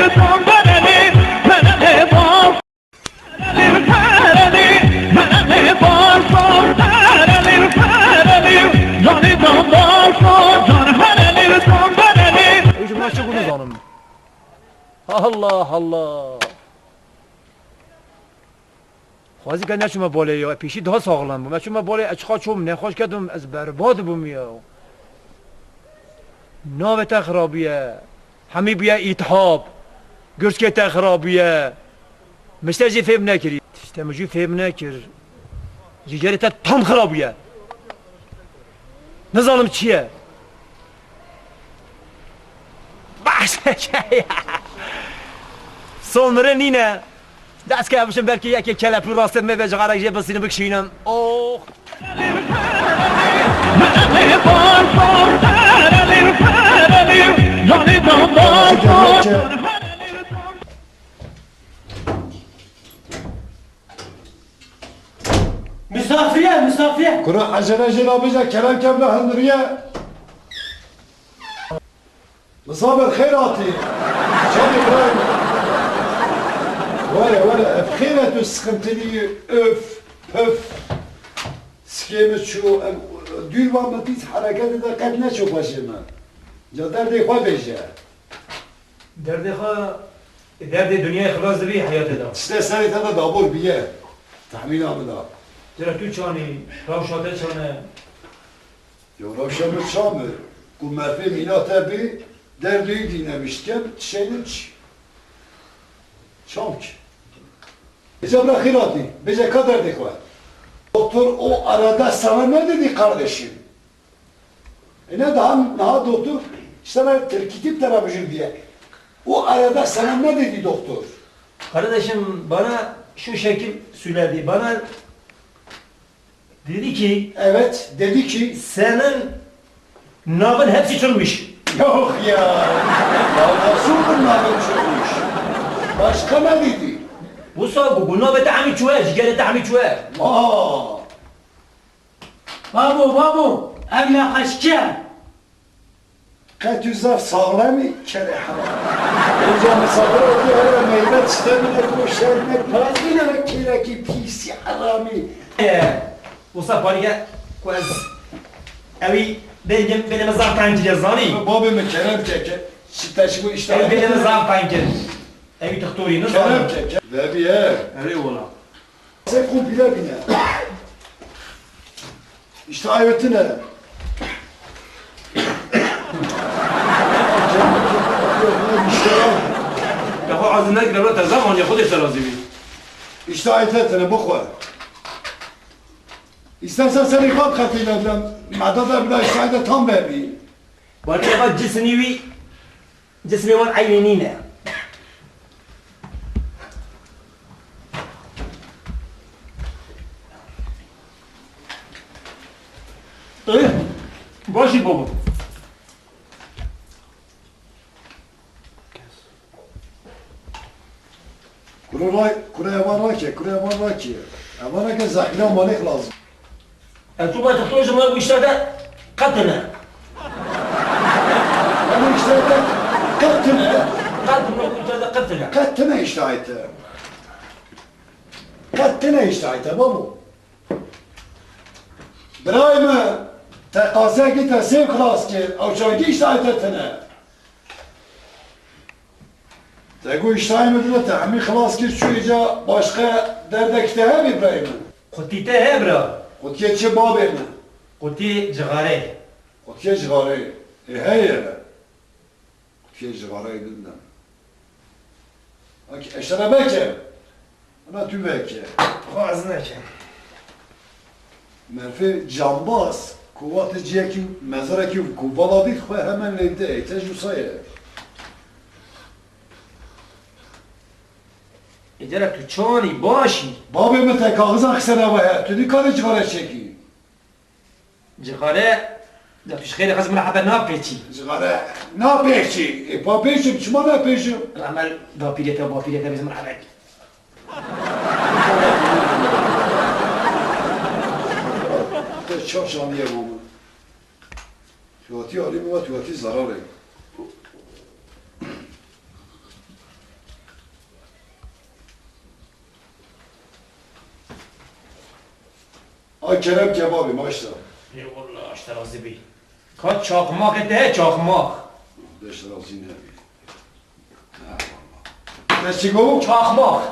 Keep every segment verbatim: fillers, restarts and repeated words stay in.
Ej, min çi gû nizanim. Allah Allah. Xwezî ke neçûme bolê ya, pêşî daha saxlem bûm. Me çûme bolê, ez çiqa çûm, nexweş ketim, ez berbad bûm ya. Navê te xirabiye. Hemî bûye îthab. Girskê te xirabûye. Min ji te jî fêm nekirî. Tişte min jî fêm nekir. Cîgerê te tam xirabûye. Nizanim çi ye. Baş. Somire nîne. Dest ke bişim belkî yekê kelepû rastê me ve cixarek jê bisînim bikişînim. Oh. Misafir e, misafir e. Kura ecele jê re bêje, kerem ke bila hindiriye. Misafir xêr hatî. Çavê birayê min. Were, were, ev xêr e tu sıkıntılı, öf, pöf. Sikê min çû, ev dûr va min dît, hereketê de qet neçû xweşê min. Ca derdê xwe bêje. Derdê xwe, derdê dinyayê xilas dibî heyatê de. Tiştê serê te de dabor bîye. Tehmîna min da. Tira tu çanî, rewşa te çane? Ya rewşa min çam e, ku merfê mîna te bî, derdê wî dîne biştkem, tişeynim çi? Çam ki. Êca bira xîratî, bêje ka derdê xwe. Doktor o arada sana ne dedi kardeşim? E ne daha, daha doktor, işte ben Türkitip te bujur diye. O arada sana ne dedi doktor? Kardeşim bana şu şekil söyledi. Bana dedi ki, evet, dedi ki, senin navın hepsi çürümüş. Yok ya. Ya nasıl bu navın çürümüş? Başka ne dedi? Bu sağ bu, bu navı da hemi çüver, ciğeri de hemi çüver. Aa. Babo, babo, ev neqeşçi ye. Qet tu zaf saxlem î, kerê heram. Onca misafir oldu, hele meyve tiştê bile goşer ne, ne kêrekî pîsî heramî. Ee, wisa parîge ku ez ewî bêngim bênê min zaf teng kiriye, zanî? Babê min kerem ke, ke, şi te şi bu işte. Ewî bênê min zaf teng kir. Ewî tixtorî, ne zanî? Kerem ke, ke. Vebî he. Erê wala. Sen komple bine. İşte ayetine. Ya xwe azî nekire, bira te zaf aniye, Xwedê te razî bî. İşte ayetine, bu xwe. İstersen sen ikat katıyla bile, madada bile iştahide tam verdi. Bari eva cismî wî Cismê wan eynî nîne. Eh, baş î baba. Kuro ray, kuro evan rake, kuro evan rake. Evan rake zehîra malek lazım. Ez tu bay doktor ji me bu işte de qetine. Yani işte de qetine. Qetine bu işte de qetine. Qetine işte ayte. Qetine işte ayte babu. Birayê me, te qaseyekî te sêv xilas kir, ew çankî işte ayte tine. Te got, îştahê min dide, te hemî xilas kir, çû îca, başqa derdek te hebe birayê min? Qutî te heye bira? Qutiyê çi babê min? Qutiyê cixareyê. Qutiyê cixareyê. Ê heye. Qutiyê cixareyê bidine. Ak, eştere beke. Ana tu veke. Xwe ez nekim. Merfê cambaz, ku wextê ciyekî mezarekî ku vala dît xwe hemen lê dide, ê te jû saye. Ê, cara tu çawanî, başî? Babê min te kaxizan xise nava he, tu nikarî cixare çekî. Cixare, da tu ji xêrê xwe ji min re hebe napêçî. Cixare napêçî. Ê, papêçim, çima napêçim? Emel dapîrê te, bapîrê te bê ji min re hebe. Te çaş aniye mama. Tuwatî alî min ve tuwatî zararê. Ay kerem kebabê, maşta. Eyvallah, aşta razî bî. Ka çakmakê te he, çakmak. Beş razî nebî. Te çi got? Çakmak.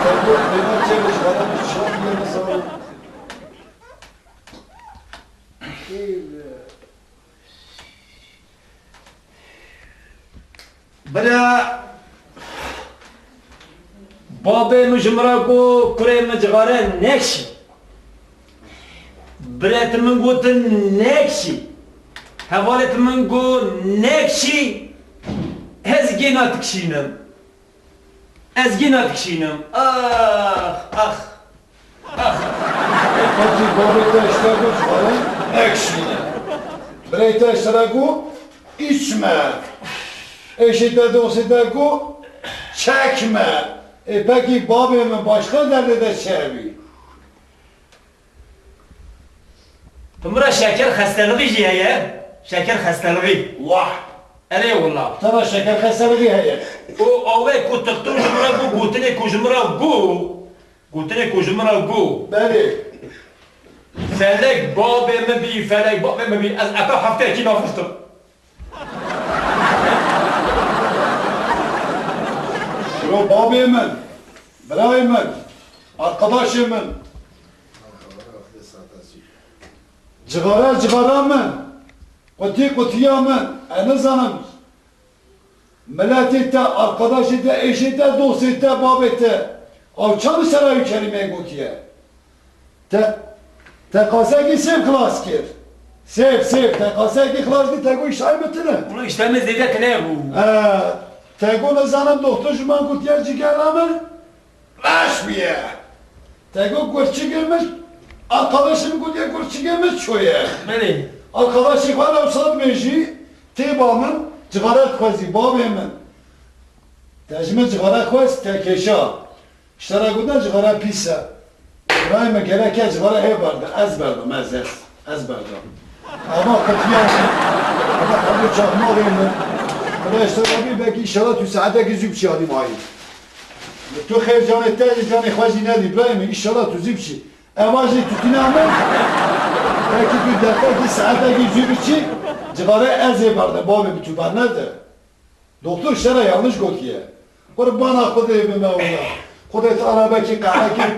Te got, bêvan çeviş, bana bir çak diye mesela. Bira, babê min ji min re got, kurê min cixare nekişî. Birê min gotin nekişî. Hevalê min got nekişî. Ez gêna dikişînim. Ez gêna dikişînim. Ax, ax. Peki babê te ji te got cixare nekişîne. Birê te ji te re got içme. Eşê te dostê te got çekme. E peki babê min başka derdê te çi hebî? Bi min re şeker xestelixî jî heye. Şeker xestelixî. Wah! Erê wila. Te re şeker xestelixî heye. O awê ku doktor ji min re got, gotinê ku ji min re got, Gotinê ku ji min re got. Belê. Felek babê min bî, felek babê min bî, ez heta hefteyekî naxistim. Şiro babê min, birayê min, arkadaşê min. Cixara cixara min, qutî qutiya min, ez nizanim. Miletê te, arkadaşê te, eşê te, dostê te, babê te, ew çawa ser ew kelîmeyê gotiye? Te, te qasekî sêv xilas kir. Sêv, sêv, te qasekî xilas kir, te got îştahê min tune. Bunu iştahımız zêde tune bû. He, te got nizanim doktor ji min gotiye cigera min. Baş bûye. Te got gurçikê min, arkadaşê min gotiye gurçikê min çoye. Belê. Arkadaşê xwe re wisa dibêjî, tê ba min, cixare dixwezî, babê min. Te ji min cixare xwest, te kêşa. Ji te re gotin cixare pîs e. Birayê min gerek e cixare hê berde, ez berdim, ez, ez. Ez berdim. Ama qutiya, ama hemû çakmaxê min. Xuda ji te re bî, belkî înşallah tu saetekî zû biçî alî mayî. Tu xêr canê te jî canê xwe jî nedî, birayê min, înşallah tu zû biçî. Eva jî tutîna min. Belkî tu deqekî, saetekî zû biçî, cixare ez ê berde, babê bi tu bernede. Doktor ji te re yanlış gotiye. Qurbana Xwedê bime wela. Xwedê tu ara belkî qehrekî,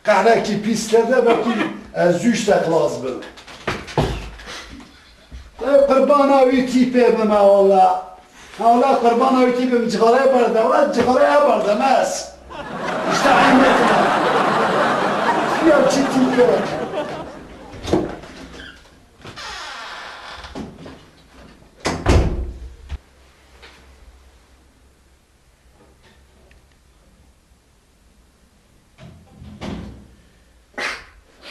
qehrekî pîs kerde, belkî ez zû ji te xilas bim. Ey qurbana wî tîpê bime wela. Wela qurbana wî tîpê bim, cixareyê berde, wela cixareyê berde, mes. Îşte eynetine. Ya çi tîpê.